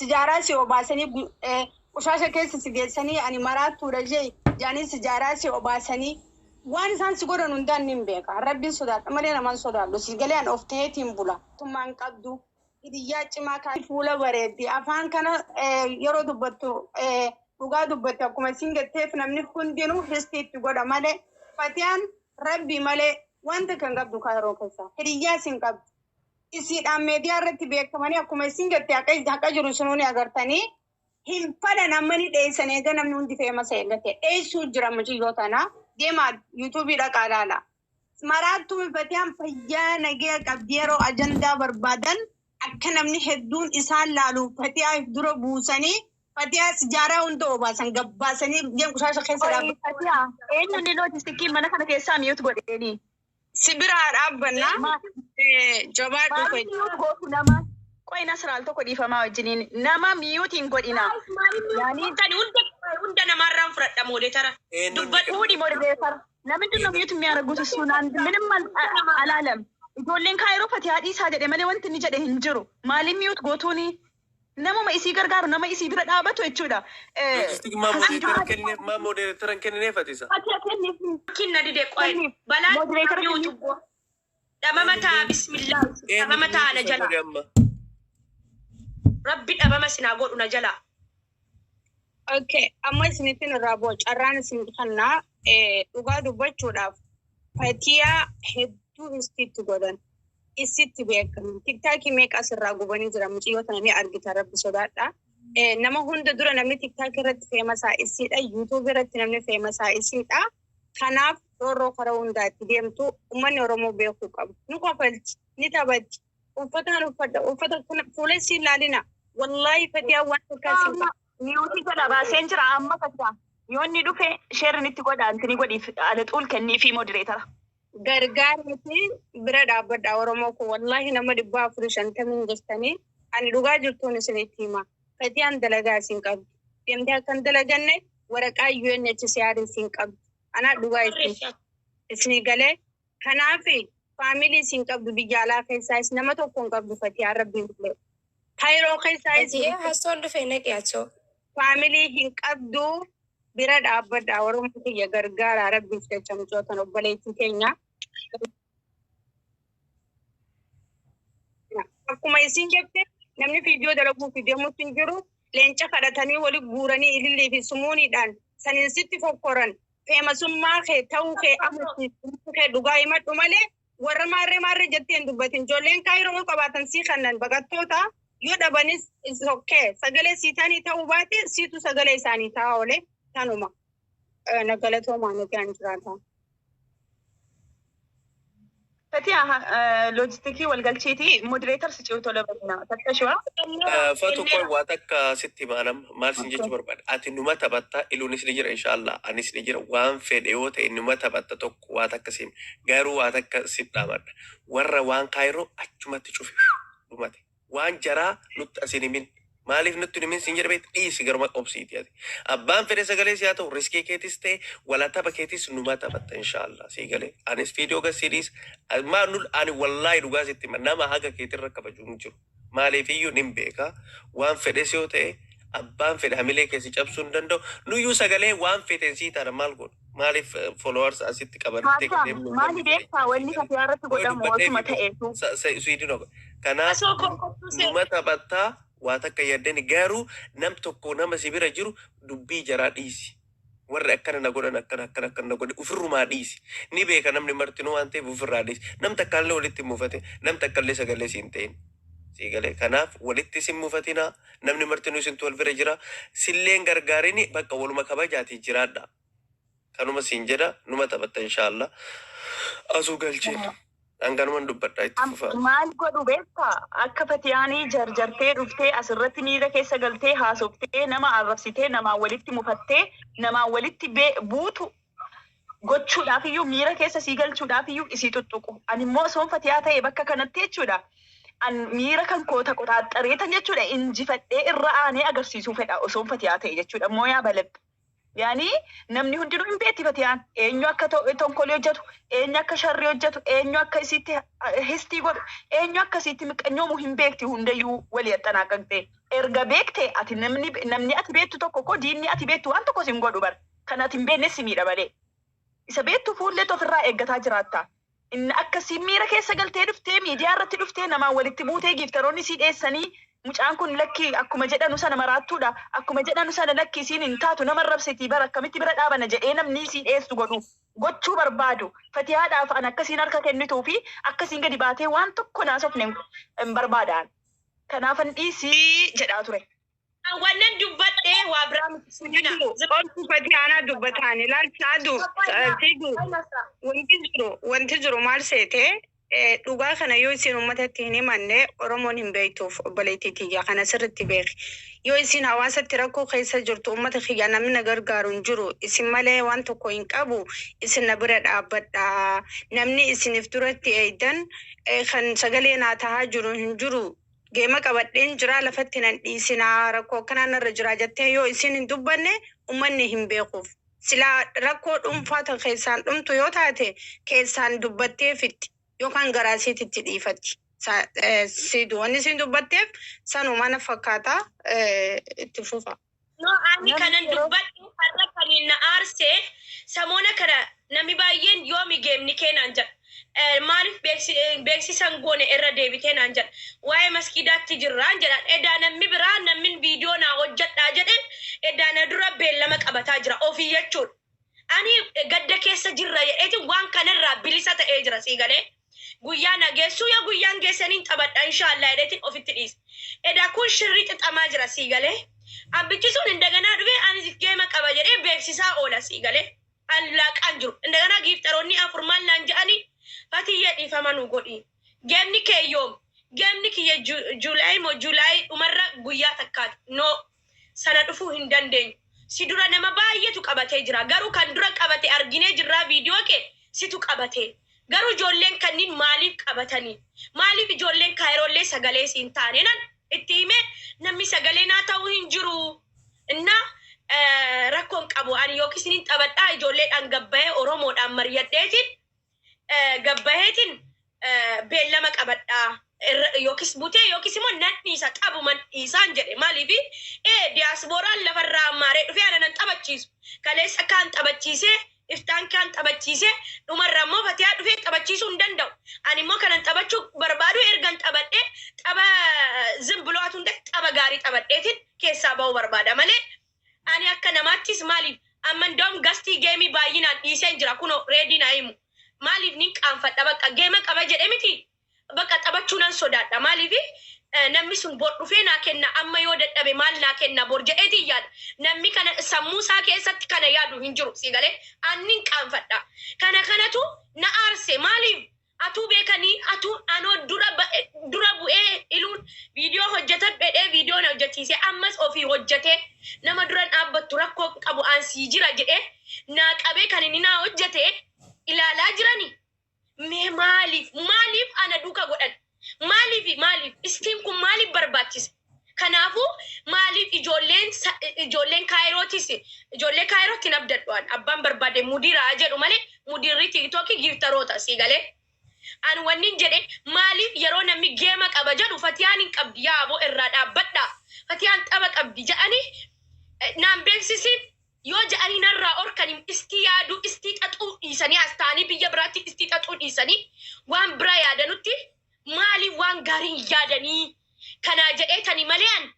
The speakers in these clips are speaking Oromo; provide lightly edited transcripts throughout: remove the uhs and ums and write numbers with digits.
Sijaaraa si obaasanii qushaasha keessa si geessanii ani maraattuudha jee jaanii sijaaraa si obaasanii waan isaan si godhan hundaan nin beeka. Rabbiin sodaadha malee naman sodaadhu. Si galee an of ta'eetiin bula. Tummaan qabdu hidiyyaa cimaa kan fuula bareeddi. Afaan kana yeroo dubbattu dhugaa dubbatte akkuma isin jetteef namni hundinuu histii itti godha malee Fatiyaan Rabbi malee wanta kan qabdu kaayiroo keessa hiriyyaa isin qabdu. Isiidhaan meediyaa irratti beekamanii akkuma isin jette haqa jiru sunuu ni agartanii hin fadhan amma ni dheessan eega namni hundi feemasa eegate dheessuu jira muciyyoo tana deemaa yuutuubii dhaqaa laala. Maraattuu Fatiyaan fayyaa nagaya qabdi yeroo ajandaa barbaadan akka namni hedduun isaan laalu Fatiyaa if dura buusanii Fatiyaa sijaaraa hunda obaasan gabbaasanii deem qushaasha keessa Qoy dhaabbatan. Fatiyaa, eenyu inni loojistikii mana kana keessaa mute godheeni? Si biraa dhaabbanna. Jabaadhu Maaliif fa'i. mute gootu nama? Qoy Nasraal tokko dhiifamaa wajjiniin nama mute hin godhina. Yaani Kan hunda hunda namaarraan fudhadha moodeetara. Eenyuun Dubbadhu. fuudhi moderator. Namni ነው mute የሚያደርጉት እሱን አንድ ምንም አላለም። Ijoolleen kaayiroo Fatiyaa dhiisaa jedhe malee wanti inni jedhe hin jiru. Maaliif mute gootuuni? Namuma isii gargaaru nama isii bira dhaabatu jechuudha. Loojistik maa moderator kenne maa moderator kennineef ati isa? Fatiyaa kenniif. Kinna dide qoy. Kenniif. Balaan Moderator kenniif. yuutubboo. Dhabama ta'a bismillah. Dhabama ta'a na Eenyu jala. godhe amma? Rabbi dhabama sinaa godhu na jala. Okay, amma isinittiin irraa bu'a. Carraan isin kannaa dhugaa dubbachuudhaaf Fatiyaa hedduu istitti godhan. Isitti beekamu. Tiktaakii meeqa asirraa gubanii jira mucayyoo tana ni argita Rabbi sodaadha. Nama hunda dura namni tiktaakii irratti feemasaa isiidha. Yuutuubii irratti namni feemasaa isiidha. Kanaaf roorroo karaa hundaa itti deemtu uummanni Oromoo beekuu qabu. Ni kofalti, ni taphatti. Uffataan uffadha. Uffata fuula isii ilaalina. Wallaahi Fatiyaa waan akkas hin qabu. Mute jala baaseen jira amma Fatiyaa. Yoo inni dhufe sheerin itti godha antini godhiif alaxuul kenniifi moderator. Gargaarmiti bira dhaabbadha Oromoo kun wallaahi nama 450 jirtanii ani dhugaa jirtuun isinitti hima. Fatiyaan dalagaa isin qabdu. Deemtee akka hin dalaganne waraqaa UNHCR isin qabdu. Anaa dhugaa isin isinii galee kanaaf faamilii isin qabdu biyya alaa keessaas nama tokko hin qabdu Fatiyaan Rabbiin malee. Kaayiroo keessaas Fatiyee hasoon dhufe naqi achoo. faamilii hin qabdu bira dhaabbadha Oromoo kiyya gargaaraa Rabbiif jecha mucootan obboleettii keenya. Akkuma isin jette namni fiidiyoo dalaguu fi deemuutti hin jiru. Leenca kadhatanii wali guuranii ilillii fi sumuuniidhaan saniin sitti fokkoran feemasummaa kee ta'uu kee amansiisuu kee dhugaa himadhu malee warra maarree maarree jettee hin dubbatin. Ijoolleen kaayiroo yoo qabaatan sii kannan baqattoota yoo dhabanis is okay. Sagalee sii ta'anii ta'uu baate siitu sagalee isaanii ta'aa oole tanuma. Na galatoomaa nuti an jiraata. Fatiyaa loojistikii wal galchiiti moderator si ciu tola barina. Takka shiwa. Fatu qoy waa takka sitti himaa nama maal sin jechuu barbaada. Ati numa taphatta iluunis ni jira inshallah anis ni jira waan fedhe yoo ta'e numa taphatta tokko waa takka sim garuu waa takka si dhaamadha. Warra waan kaayiroo achumatti cufi dhumate. Waan jaraa nutti asin himin. Maaliif nutti himin sin jedhe beekta dhiisi garuma obsiiti ati. Abbaan fedhe sagalee si haa ta'u riskii keetis ta'e wala tapha keetis numa taphatta inshallah sii galee. Anis viidiyoo gasii dhiis maa nul ani wallaahi dhugaa sitti hima nama haga keetirra kabaju hin jiru. Maaliif iyyuu nin beeka waan fedhes yoo ta'e abbaan fedhe hamilee keessi cabsuu hin danda'u. Nuyyuu sagalee waan feeten sii taana maal godhu? Maaliif followers asitti qabattee Haasa deemnu maali beektaa wanni Fatiyaa irratti Qoy godhamu dubbadhee osuma ta'eetu. Suidin kanaaf Asoo konkottuu see. numa taphattaa waa takka yaddani garuu nam tokko nama si bira jiru dubbii jaraa dhiisi. Warri akkana na godhan akkana akkana akkana na godhan ofirrumaa dhiisi. Ni beeka namni martinuu waan ta'eef ofirraa dhiisi. Nam takkaallee walitti hin muufate nam takkaallee sagalee siin ta'in. Sii galee kanaaf walitti sin muufatinaa namni martinuu isintu wal bira jira. Silleen gargaarini bakka waluma kabajaatii jiraadha. Kanuma siin jedha numa taphatta inshallah. Asuu galchee. Dhanganuman dubbadha itti fufaa. Maal godhu beektaa akka Fatiyaanii jarjartee dhuftee asirratti miira keessa galtee haasoftee nama arrabsitee namaan walitti mufattee namaan walitti buutu gochuudhaaf iyyuu miira keessa sii galchuudhaaf iyyuu isii tuttuqu. Ani immoo osoon Fatiyaa ta'e bakka kanatti jechuudha. An miira kan koota qoxaaxxareetan jechuudha injifadhee irra aanee agarsiisuu fedha osoon Fatiyaa ta'e jechuudha. Mooyaa balab. Yaani namni hundinuu hin beekti Fatiyaan. Eenyu akka tonkolii hojjetu, eenyu akka sharrii hojjetu, eenyu akka isitti histii godhu, eenyu akka isitti miqanyoomu hin beekti hundayyuu walii axxanaaqaqxee. Erga beekte ati namni ati beektu tokko koo diinni ati beektu waan tokko sin godhu bar. Kan ati hin beekne si miidha malee. Isa beektu fuulleetu ofirraa eeggataa jiraatta. Inni akkasii miira keessa galtee dhuftee miidiyaa irratti dhuftee namaan walitti buutee giiftaroonni sii dheessanii mucaan kun lakki akkuma jedhanu sana maraattuudha. Akkuma jedhanu sana lakki isiin hin taatu nama rabsitii bara akkamitti bira dhaabana jedhee namni sii dheessu godhu gochuu barbaadu. Fatiyaadhaaf an akkasiin harka kennituu fi akkasiin gadi baatee waan tokko naasofne hin barbaadaan. Kanaafan dhiisii jedhaa ture. Wannan dubbadhee waa biraa miti sinina. Olku Fatiyaanaa dubbataan ilaalcha aduu fiigu wanti jiru maal seete, dhugaa kana yoo isin uummatatti hin himanne Oromoon hin beektuuf. Obboleettii tiyya, kana sirriitti beeki. Yoo isin hawaasatti rakkoo keessa jirtu, uummata kiyya, namni na gargaaru hin jiru, isin malee waan tokko hin qabu, isin na bira dhaabbadha. Namni isiniif duratti eeydan kan sagalee naa tahaa jiru hin jiru. Geema qabadheen jira, lafatti nan dhiisinaa, rakkoo akkanaa narra jira jettee yoo isin hin dubbanne uummanni hin beekuuf. Silaa rakkoo dhuunfaa tan keessaan dhumtu yoo taate keessaan dubbattee fixxi yookaan garaasiititti dhiifatti. Siidu wanni isin dubbatteef sanuma na fakkaata, itti fufa. No, ani kanan dubbadhu har'a kan na aarsee samoona kana namni baay'een yoomi geemni keenaan jedha. Maaliif beeksisan goone irra deebitee naan jedha. Waa'ee maskiidaatti jirraan jedha. Edaa namni biraa namni viidiyoo naa hojjedhaa jedhe edaa na dura beellama qabataa jira ofii jechuudha. Ani gadda keessa jirra jedheeti waan kanarraa bilisa ta'ee jira sii galee. Guyyaa na geessuu yoo guyyaan geessaniin taphadha inshaallah jedheetiin ofitti dhiise. Edaa kun shirrii xixamaa jira sii galee. Abbichi sun indaganaa dhufee ani geema qaba jedhee beeksisaa oola sii galee. Ani laaqaan jiru. Indaganaa giiftaroonni afur maal naan jedhanii, "Fatiyyee, dhiifama nu godhi. Geemni kee yoom? Geemni kiyya July moo July dhumarra guyyaa takkaati. No, sana dhufuu hin dandeenyu. Si dura nama baay'eetu qabatee jira. Garuu kan dura qabate arginee jirraa, viidiyoo kee situ qabate. Garuu ijoolleen kanniin maaliif qabatanii? Maaliif ijoolleen kaayirollee sagalee siin taane?" Nan itti himee, namni sagalee naa ta'uu hin jiru. Innaa rakkoon qabu, ani yookiis nin taphadhaa ijoolleedhaan gabbayee Oromoodhaan mari'adheetiin gabbaheetiin beellama qabadhaa. Yookiis butee yookiis immoo nan dhiisa, xabuman dhiisaan jedhe. Maaliifi diyaaspooraan lafarraa ammaaree dhufee ana nan taphachiisu. Kaleessa kaan taphachiisee, iftaan kaan taphachiisee, dhumarra immoo Fatiyaa dhufee taphachiisuu hin danda'u. Ani immoo kanan taphachuu barbaadu ergan taphadhee tapha zim biloatu hin ta'e, tapha gaarii taphadheetiin keessaa ba'uu barbaada malee ani akka namaattis maaliif amma indoom gastii geemii baay'inaan dhiiseen jira. Kunoo reedii naa himu, maaliif nin qaanfadha? Bakka geema qaba jedhe miti, bakka taphachuu nan sodaadha. Maaliif namni sun bor dhufee naa kenna, amma yoo dadhabe maal naa kenna bor jedheetiin yaada. Namni kana sammuu isaa keessatti kana yaadu hin jiru si galee. Annin qaanfadha. Kana kanatu na aarse. Maaliif atuu beekanii atuu anoo dura bu'ee iluun viidiyoo hojjetan dhedhee viidiyoo na hojjechiise, ammas ofii hojjetee nama dura dhaabbattu rakkoo qabu ansii jira jedhee naa qabee kan inni naa hojjete ilaalaa jirani. Mee maaliif ana duuka godhan? Maaliif istiin kun maaliif barbaachise? Kanaafuu maaliif ijoolleen kaayirootis, ijoollee kaayirootti hin abdadhu. Abbaan barbaade mudiraa jedhu malee mudirri Tiiktookii giiftaroota sii galee. Ani wanni jedhe, maaliif yeroo namni geema qaba jedhu, "Fatiyaan hin qabdi, yaaboo irraa dhaabbadha, Fatiyaan tapha qabdi" jedhanii naan beeksisiin yoo jedhanii narraa orkanii istii yaaduu, istii xaxuu dhiisanii, as ta'anii biyya biraatti istii xaxuu dhiisanii waan biraa yaadanutti, maaliif waan gaarii hin yaadanii kanaa jedhee tani malee an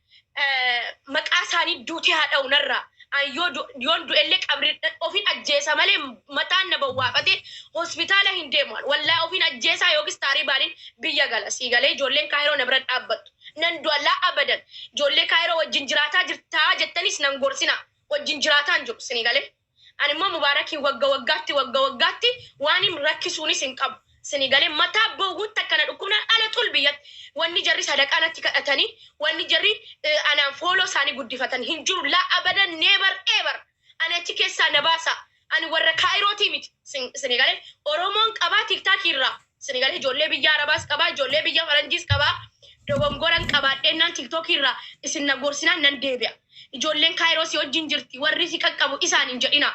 maqaa isaanii duutee haa dha'u narraa. An yoo yoon du'ellee qabri ofin ajjeesa malee mataan na bawwaafate hospitaala hin deemu. Wallaa ofin ajjeesaa yookiis taarii baaniin biyya gala. Sii galee, ijoolleen Kaayiroo na bira dhaabbattu. Nan du'a laa abadan. Ijoollee Kaayiroo wajjin jiraataa jirtaa jettanis nan gorsina. Wajjin jiraataan jiru sinii galee. Ani immoo Mubaarakiin wagga waggaatti wagga waggaatti waan hin rakkisuunis hin qabu. Sinii galee, mataa bowwutti akkana dhukkubna ala tul biyyatti. Wanni jarri sadaqaa natti kadhatanii, wanni jarri anaan follow isaanii guddifatan hin jiru. Laa abadan, never ever. Ani achi keessaa na baasa. Ani warra Kaayirootii miti. Sinii galee, Oromoon qabaa Tiiktaakii irraa. Sinii galee, ijoollee biyya Arabaas qabaa, ijoollee biyya Faranjiis qabaa. Dogongoran qabaadheennaan Tiiktookii irraa isin na gorsinaan nan deebi'a. Ijoolleen Kaayiroo si wajjin jirti, warri si qaqqabu isaan hin jedhina.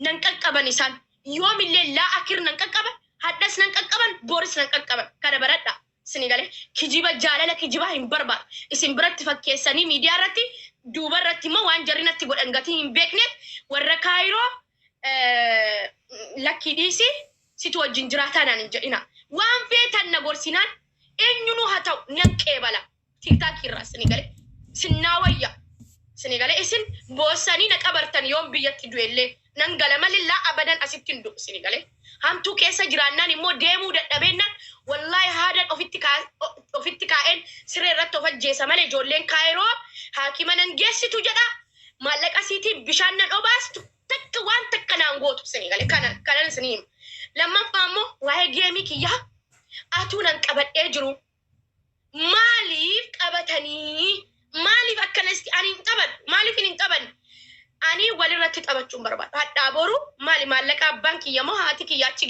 Nan qaqqaban isaan. Yoomillee laa akir nan qaqqaban, hadhas nan qaqqaban, boris nan qaqqaban. Kana baradha. Isinii galee kijiba jaalala kijibaa hin barbaadu. Isin biratti fakkeessanii miidiyaa irratti, duuba irratti immoo waan jarri natti godhan gatii hin beekneef warra Kaayiroo lakkii dhiisi situ wajjin jiraataa naan hin jedhina. Waan feetan na gorsinaan eenyunuu haa ta'u nan qeebala. TikTok irraa isinii galee sinnaa wayya. Isinii galee isin boossanii na qabartan yoon biyyatti du'ellee nan gala malee laa abadan asitti hin du'u isinii galee. Hamtuu keessa jiraannaan immoo deemuu dadhabeennaan wallaahi haadan ofitti kaa'een siree irratti of ajjeesa malee ijoolleen Kaayiroo haakima nan geessitu jedha. Maallaqa siitiin bishaan nan obaastu takka waan takka naan gootu isinii galee kana kanan isinii hima. Lammaffaa immoo waa'ee geemii kiyyaa atuu nan qabadhee jiru. Maaliif qabatanii? Maaliif akkanasti ani hin qabadhu? Maaliif hin qabanne? Ani walirratti taphachuun barbaadu. Hadhaa boru maali maallaqa abbaan kiyya moo haati kiyya achi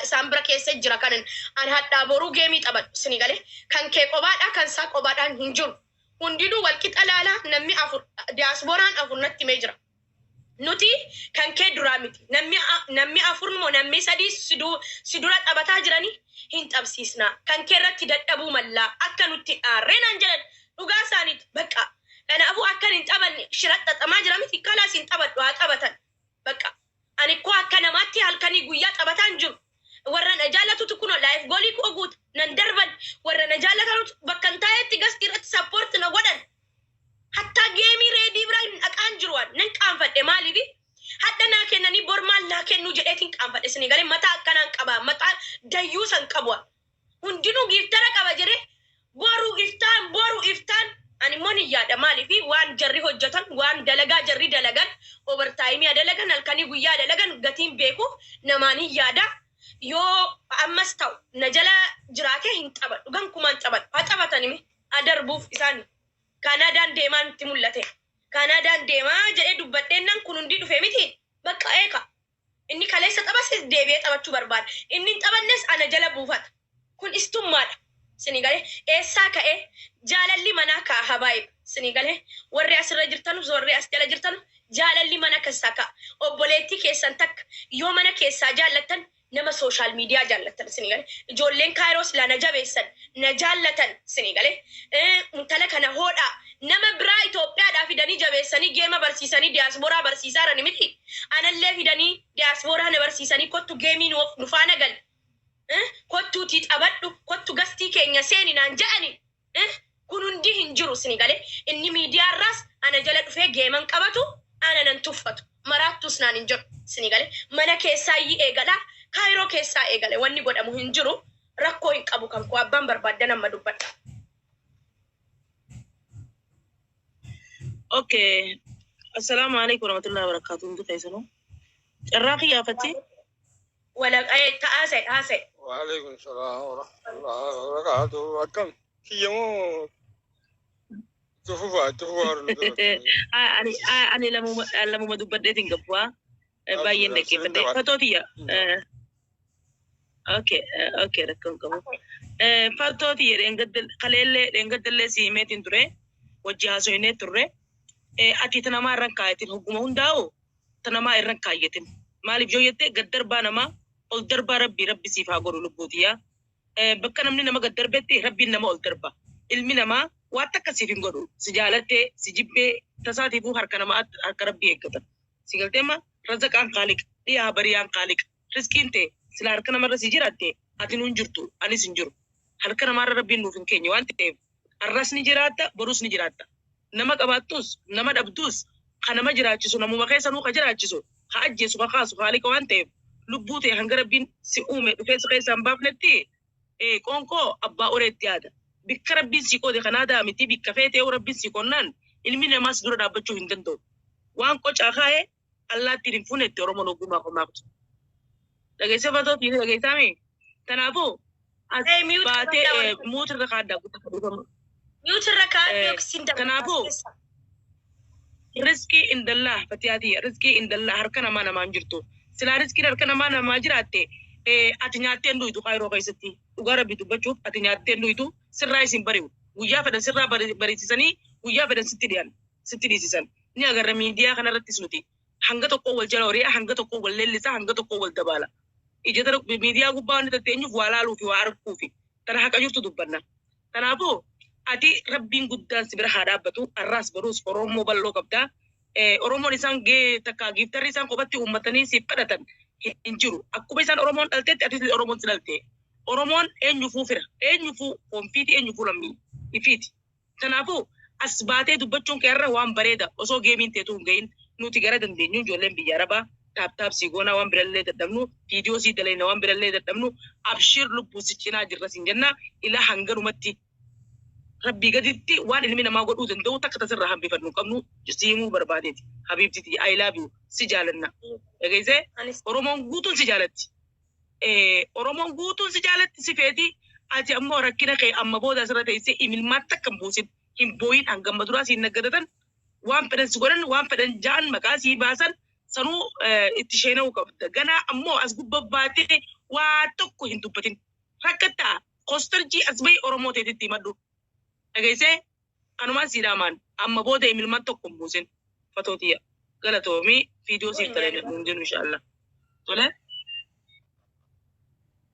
isaan bira keessa jira kanan ani hadhaa boruu geemii taphadhu isinii galee kan kee qobaadhaa kan isaa qobaadhaan hin jiru. Hundinuu walqixa laalaa namni afur diyaaspooraan afur natti himee jira. Nuti kan kee duraa miti. Namni afur moo namni sadii si dura taphataa jiranii hin tapsiisna. Kan kee irratti dadhabuu mallaa akka nutti dhaarree naan jedhan dhugaa isaaniiti bakka. Kanaafuu akkan hin taphanne shira xaxamaa jira miti kalaas hin taphadhu haa taphatan. Bakka. Ani koo akka namaatti halkanii guyyaa taphataa hin jiru. Warra na jaallatutu kunoo live goalii koo guuta nan darban, warra na jaallatanutu bakka hin taa'etti gastii irratti support na godhan. Hattaa geemii reedii bira hin dhaqaan jiru waan nan qaanfadhe. Maaliifi hadha naa kennanii bor maal naa kennuu jedheetiin qaanfadhe. Isinii galee mataa akkanaan qaba, mataa dayyuu san qabu. Hundinuu giiftara qaba jedhee boru iftaan boru iftaan ani immoo ni yaada. Maaliifi waan jarri hojjetan, waan dalagaa jarri dalagan, overtime dalagan, halkanii guyyaa dalagan gatiin beekuuf namaan hin yaada. Yoo ammas ta'u na jala jiraatee hin taphadhu, gankumaan taphadhu. Haa taphatani adarbuuf isaan Kaanaadaan deemaa nutti mul'ate. Kaanaadaan deemaa jedhee dubbadheennaan kun hundi dhufe miti. Bakka eeka. Inni kaleessa taphasis deebi'ee taphachuu barbaada. Inni hin taphannes ana jala buufata. Kun istummaadha. Isinii galee eessaa ka'ee jaalalli manaa ka'a habaayib. Isinii galee warri asirra jirtanus warri as jala jirtanu jaalalli mana keessaa ka'a. Obboleettii keessan takka yoo mana keessaa jaallattan nama social media jaallattan isinii galee ijoolleen Kaayiroo silaa na jabeessan na jaallatan isinii galee intala kana hoodhaa nama biraa Itoophiyaadhaa fidanii jabeessanii geema barsiisanii diyaasporaa barsiisaarani miti, anallee fidanii diyaasporaa na barsiisanii kottu geemii nu faana gali, kottuutii taphadhu, kottu gastii keenya seeni naan jedhani, kun hundi hin jiru isinii galee. Inni miidiyaarraas ana jala dhufee geeman qabatu ana nan tuffatu, maraattus naan hin jedhu. Isinii galee mana keessaa iyyii eegalaa Kaayiroo keessaa eegale wanni godhamu hin jiru. Rakkoo hin qabu kan koo abbaan barbaaddan amma dubbadha. Okay. Assalaamu alaikum warahmatullahi wabarakatuh. Hundi keessanuu. Carraa kiyyaafatti. Wala haasa'e haasa'e. وعليكم السلام ورحمة الله وبركاته. Akkam kiyyamoo tufufa warra. Ani lamuma dubbadheetiin gabbu'aa. Baay'een dhaggeeffadhe. Fatoo tiyya. Okay, rakkoo hin qabu. Fatoo tiyya, kaleellee dheengaddallee si himeetiin ture. Wajji haasofnee turre. Ati ta namaa irran kaayatin, hogguma hundaa'u ta namaa irran kaayyatin. Maaliif yoo jette, gad darbaa namaa ol darbaa rabbi rabbi siif haa godhu lubbuutiyyaa. Bakka namni nama gad darbetti rabbiin nama ol darba. Ilmi namaa waan takka siif hin godhu. Si jaalattee si jibbee tasaatiifuu harka namaa harka rabbii eeggata. Si galtee ma razaqaan kaaliqa dhiyaa bariyaan kaaliqa. Riskiin ta'e sila harka namarra si jiraatte ati nuun jirtu anis hin jiru. Harka namaarra rabbiin nuuf hin keenye waan ta'eef har'as ni jiraatta, borus ni jiraatta. Nama qabaattus nama dhabdus ka nama jiraachisu namuma keessanuu ka jiraachisu ka ajjeesu ka kaasu kaaliqa waan ta'eef lubbuu ta'e hanga rabbiin si uume dhufee si keessaa hin baafnetti qoonqoo abbaa oreetti yaada. Bikka rabbiin si qoode kanaa miti bikka feetee rabbiin si qonnaan ilmi namaas dura dhaabbachuu hin danda'u. Waan qocaa kaa'ee allaattiin hin fuunetti Oromoon ogummaa qomaaftu. Dhageessee fatoo fi dhageessaami. Kanaafuu as baatee mute irra kaaddaa guutuu dhufamu. Mute irra kaadhu yookiin Kanaafuu riskii indallaa fatiyaati, riskii indallaa harka namaa namaan jirtu. Silaa riskiin harka namaa namaa jiraatte ati nyaattee hin du'itu Kaayiroo keessatti. Dhugaa rabbi dubbachuuf ati nyaattee hin du'itu, sirraa isin bari'u. Guyyaa fedhan sirraa bariisisanii guyyaa fedhan sitti dhiyan sitti dhiisisan. Ni agarra miidiyaa kanarrattis nuti hanga tokko wal jala hori'a, hanga tokko wal leellisa, hanga tokko wal dabaala. Ija tana miidiyaa gubbaa wanni tatteenyuuf waa laaluu fi waa arguu fi tana haqa jirtu dubbanna. Kanaafuu ati Rabbiin guddaan si bira haa dhaabbatu. Arraas baruus Oromoo bal'oo qabdaa. Oromoon isaan gee takka giiftarri isaan kophatti uummatanii siif kadhatan hin jiru. Akkuma isaan Oromoon dhaltetti atis Oromoon si dhalte. Oromoon eenyufuu fira, eenyufuu konfiiti, eenyufuu lammii ifiiti. Kanaafuu as baatee dubbachuun kee irra waan bareeda. Osoo geemiin teetuu hin gahin nuti gara dandeenyu ijoolleen biyya Arabaa tap tap sii goonaa, waan birallee dadhabnu viidiyoo sii dalayna, waan birallee dadhabnu abshiir, lubbuu si cinaa jirra siin jenna. Ilaa hanganumatti Rabbii gaditti waan ilmi namaa godhuu danda'u takka tasirraa hambifannu hin qabnu. Siimuu barbaadeeti. Habiibtiti, I love you, si jaalanna. Dhageessee? Anis. Oromoon guutuun si jaalatti. Oromoon guutuun si jaalatti, si feeti. Ati ammoo rakkina kee amma booda asirra teessee imilmaan takka hin buusin, hin booyin. Hangam duraa siin naggadatan, waan fedhan si godhan, waan fedhan ja'an, maqaa sii baasan, sanuu itti sheena'uu qabda. Ganaa ammoo as gubbaa baatee waa tokko hin dubbatin. Rakkattaa kostarjii as bahi, Oromoo teetitti himadhu. Dhageessee? Kanumaan sii dhaamaan, amma booda imilmaan tokko hin buusin. Fatootiya. Galatoomii, viidiyoo siif talee nuun jennu inshaallah. Tole?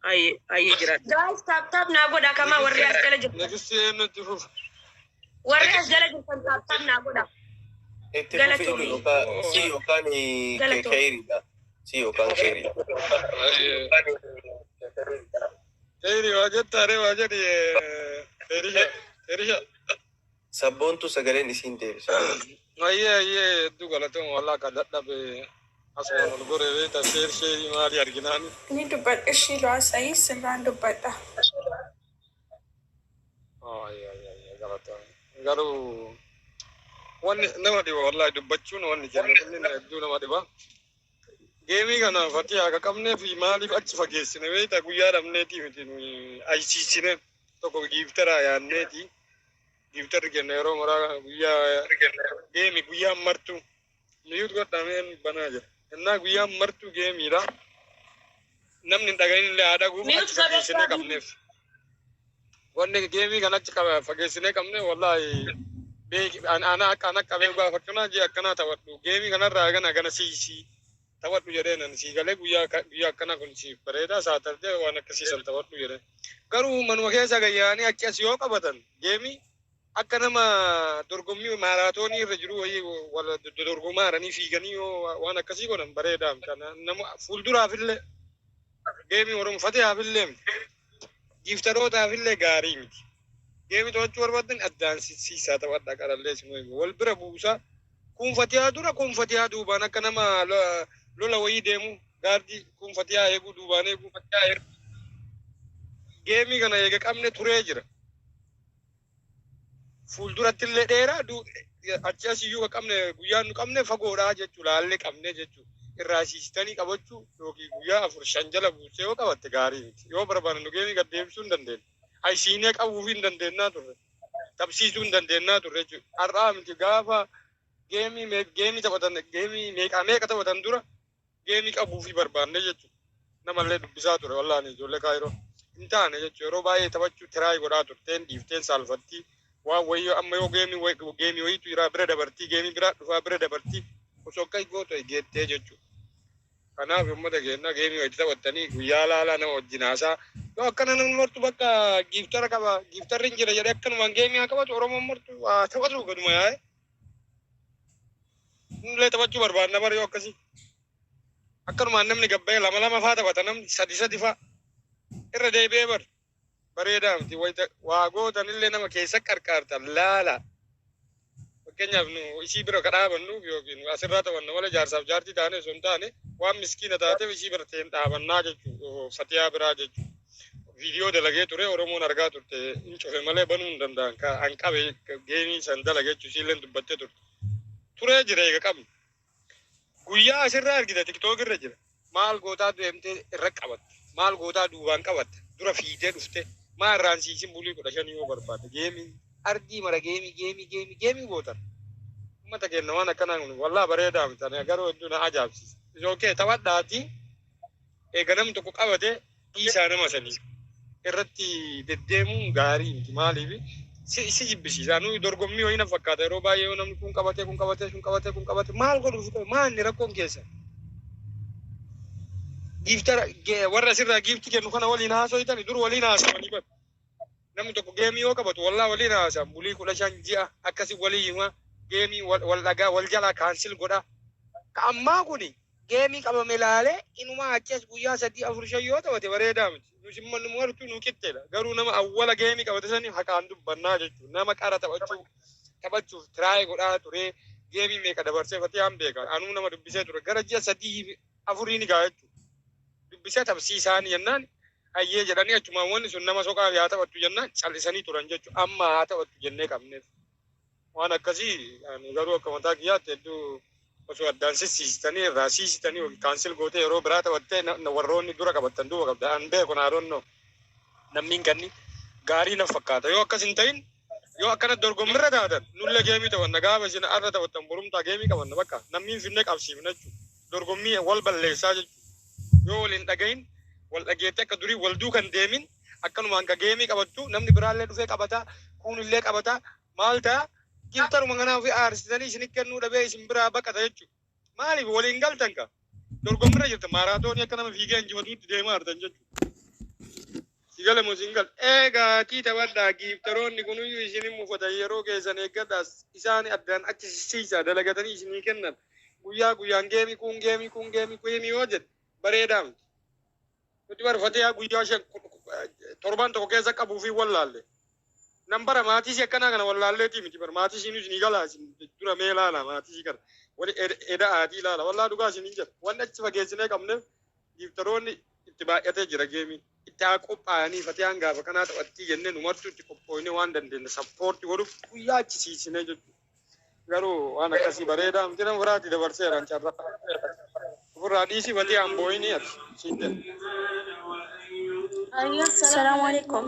Ayyee ayyee, jiraadha. Guys, tap tap naa godha kamaa warri as jala jirtan. Next nutti fufa. Warri as jala jirtan tap tap naa godha. Itti fufi. Galatoomii. Yookaan si yookaan Galatoomii. keeriidha. Si yookaan keerii. Teeri waa jettaare, waa jedhi teerisha teerisha. Sabboontu sagaleen isiin deebisa. Ayyee ayyee, hedduu galatooma. Wallaa kan dadhabe asumaan ol goree beekta, sheer sheerii maalii arginaani. Ni dubbadha, ishii lu'aasayii sirraan dubbadha. Ayyee ayyee ayyee, galatooma. Garuu wanni nama dhiba, wallaahi dubbachuun wanni jennu kunniin hedduu nama dhiba. Geemii kana fakkii haqa qabnee fi maaliif achi fageessine beekta? Guyyaa dhabneetii miti, nuyi ayisiisine tokko giiftaraa yaanneeti. Giiftarri kenna yeroo maraa guyyaa geemi guyyaan martu mute godhameen banaa jira. Innaa guyyaan martu geemiidha. Namni hin dhagahin illee haa dhaguuf Mute achi fageessinee godhadhaa. qabneef. Wanni geemii kana achi fageessinee qabne, wallaahi beeki ana akka ana qabee dhugaa fakkanaa jee akkanaa taphadhu, geemii kanarraa gana gana siisii taphadhu jedhee nan sii galee, guyyaa guyyaa akkana kun siif bareedaa saatartee waan akkasiisan taphadhu jedhee. Garuu manuma keessa gayyaanii achi as yoo qabatan geemii akka nama dorgommii maaraatoonii irra jiru wayii wal dorgomaaranii fiiganii yoo waan akkasii godhan bareedaa miti. Nama fuulduraafillee geemii Oromoo fatihaafillee miti. Giiftarootaafillee gaarii miti. Geemii to'achuu barbaadan addaan sissiisaa taphadhaa, qarallee sinuu himu. Wal bira buusaa. Kun fatihaa dura, kun fatihaa duubaan, akka nama lola wayii deemu, gaardii kun fatihaa eeguu duubaan eeguu. Geemii kana eega qabne turee jira. Fuulduratti illee dheeraa, achi asiyyuu ka qabne, guyyaan nu qabne fagoodhaa jechuu, laallee qabne jechuu. Irraa siistanii qabachuu yookiin guyyaa afur shan jala buusee yoo qabatte gaarii miti. Yoo barbaanne nu geemii gad deebisuu hin dandeenya. Ayisiinee qabuufii hin dandeennaa turre. Tapsiisuu hin dandeennaa turre jechuudha. Har'aa miti, gaafa geemii geemii taphatan, geemii meeqaa meeqa taphatan dura geemii qabuufii barbaanne jechuudha. Namallee dubbisaa ture, wallaani ijoollee Kaayiroo. Hin taane jechuudha, yeroo baay'ee taphachuu try godhaa turteen dhiifteen saalfattii waan wayii. Amma yoo geemii geemii wayiitu jira, bira dabartii, geemii biraa dhufaa, bira dabartii, osoo akka gootu geettee jechuudha. Kanaaf uummata keenya, geemii wayii taphattanii guyyaa laalaa nama wajjin haasaa. Yoo akkana namni martu bakka giiftara qaba, giiftarri hin jira jedhee akkanumaan geemii haa qabatu, Oromoon martu haa taphatu gaduma yaa'e. Nullee taphachuu barbaadna bara yoo akkasii. Akkanumaan namni gabbayee lama lama faa taphata, namni sadi sadi faa. Irra deebi'ee bar bareedaa miti, wayita waa gootanillee nama keessa qarqaartan laala. Fakkeenyaaf nu isii bira ka dhaabannuuf yookiin asirraa taphanna malee jaarsaaf jaartii taane osoo hin taane, waan miskiina taateef isii bira ta'een dhaabannaa jechuudha. Fatiyaa biraa jechuudha. Viidiyoo dalagee ture, Oromoon argaa turte, hin cufe malee banuu hin danda'an. An qabe geemii san dalage jechuudha, isiillee dubbattee turte. Turee jira eega qabne. Guyyaa asirraa argita, TikTok irra jira. Maal gootaa deemtee irra qabatte? Maal gootaa duubaan qabatte? Dura fiigdee dhufte. Maa irraan siisin bulii 15 yoo barbaadde geemii ardii mara geemii geemii geemii geemii gootan. Uummata keenya waan akkanaa kun wallaa bareedaa miti, garuu hedduu na ajaa'ibsiisa. Okay, taphadhaatii eega namni tokko qabate dhiisaa, nama sanii irratti deddeemuun gaarii miti. Maaliif Si jibbisiisa. Nuyi dorgommii wayii na fakkaata yeroo baay'ee yoo namni kun qabatee kun qabatee kun qabatee kun qabatee maal godhuuf maal inni rakkoon keessa. Giiftara warra asirraa giifti kennu kana waliin haasoytani dur waliin haasawanii bar. Namni tokko geemii yoo qabatu wallaa waliin haasawan bulii 15 ji'a akkasi walii hima geemii wal dhagaa wal jalaa cancel godha. Ka ammaa kuni geemii qabame laalee inumaa achas guyyaa 3 4 5 yoo taphate bareedaa miti. Nus immoo nu martuu nu qixxeedha. Garuu nama awwala geemii qabate sanii haqaan dubbannaa jechuudha. Nama qara taphachuu taphachuuf try godhaa ture geemii meeqa dabarsee Fatiyaan beeka. Anuu nama dubbisee ture gara ji'a 3 4 ni ga'a jechuudha. Dubbisee tapsiisaanii jennaan hayyee jedhanii achumaan wanni sun nama soqaaf haa taphattu jennaan callisanii turan jechuudha. Amma haa taphattu jennee qabneef. Waan akkasii ani garuu akka mataa kiyyaatti hedduu osoo addaan sissiisitanii irraa siisitanii yookiin cancel gootee yeroo biraa taphattee warroonni dura qabattan duuba qabda. An beeku naa donnoo namni hin ganni gaarii na fakkaata. Yoo akkas hin ta'in yoo akkana dorgommirra taatan nullee geemii taphanna gaafa isin arra taphattan borumtaa geemii qabanna bakka namni hin finne qabsiifna jechuudha. Dorgommii wal balleessaa jechuudha. Yoo wal hin dhagahin wal dhageettee akka durii wal duukan deemin akkanumaan ka geemii qabattu namni biraallee dhufee qabataa kuunillee qabataa maal ta'a giftaruma kanaa ofii aarsitanii isin kennuu dhabee isin biraa baqata jechuudha. Maaliif waliin galtan ka dorgommirra jirta maaraatoonii akka nama fiigee injifatuutti deemaa jirtan jechuudha. Sigale moo singal eegaa tii taphadhaa giiftaroonni kunuyyuu isin hin mufatan yeroo keessan eeggadhaas isaan addaan achi sissiisaa dalagatanii isinii kennan guyyaa guyyaan geemii kun geemii kun geemii geemii yoo jedhe bareedaa miti. Nuti barfatee guyyaa 5 torban tokko keessa qabuu fi wallaalle. Nan bara maatii isii akkanaa kana wallaalleetii miti bara maatii isiin isinii galaa isin dura mee ilaala maatii isii kana wali eda'aatii ilaala wallaa dhugaa isin hin jedha wanni achi fageessinee qabneef giiftaroonni itti baay'atee jira geemiin itti haa qophaa'anii Fatiyaan gaafa kanaa taphattii jennee nu martuu itti qophooyne waan dandeenye support godhuuf guyyaa achi siisinee jechuudha. Garuu waan akkasii bareedaa miti nama biraatti dabarseeraan carraa. Ofirraa dhiisii Fatiyaan boo'inii ati siin jedha. Salaamu alaikum.